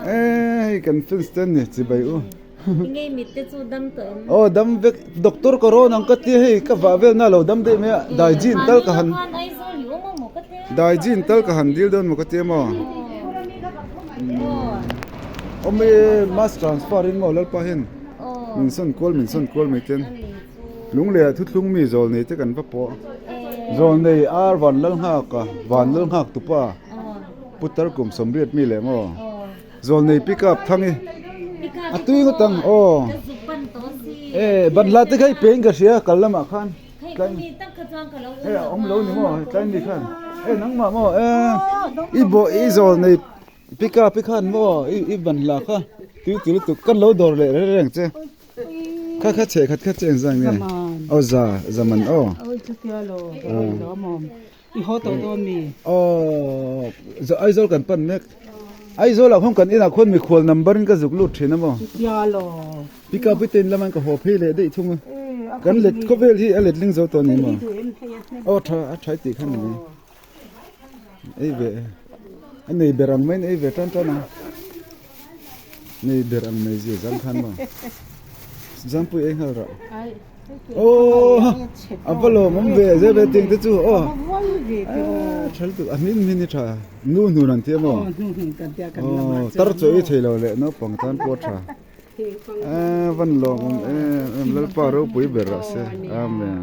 Eh, kan fans te ni chibai u. Ngei mit te chu dam tawh em? Oh, dam vek doctor ka rawn ang ka tia hei ka vah vel na lo dam daih mai a daijin tal ka han daijin tal ka han dil dawn maw ka tia maw awm e mass transfer in maw lalpa hian min sawn kual min sawn kual mai ten lunglei ah thuthlung mi zawl nei te kan va pawh zawl nei ar van lal nghak a van lal nghak tupa putar kum sawmriat mi leh maw. Zawlnei pick up thang i a tui ngawt ang aw e banhla te kha i pe in ka hria kal lamah khan tlai e a awm lo ni maw tlai mi khan e nangmah maw e i bawh i zawlnei pick up i khan maw i i banhla kha tui ti lutuk kan lo dawr leh reng reng che kha kha chhe khat kha che engzah nge aw za zaman aw. I haw tawh dawn mi? Aw, Aizawl kan pan mek. Aizawl ah khuan kan inah khuan mikhual number in ka zuk lut thin a maw? Chutia law. Pick up i ten lam an ka haw phei leh daih thung a. Kan let khawvel hi a let ling zo tawh a ni maw? Aw tha a tha i tih kha ni mai. Ei ve a nei ber ang mai in ei ve tan tan ang. Nei ber ang mai zia zang khan maw? Zangpui ei nghal rah. Aw a va lawm awm ve zep e ting te chu aw tha lutuk a hmin hmin hi tha nu hnun an tia maw aw tar chaw i thei lo leh naupang tan pawh a tha van lawm awm em em lalpa ropui ber rawh se amen.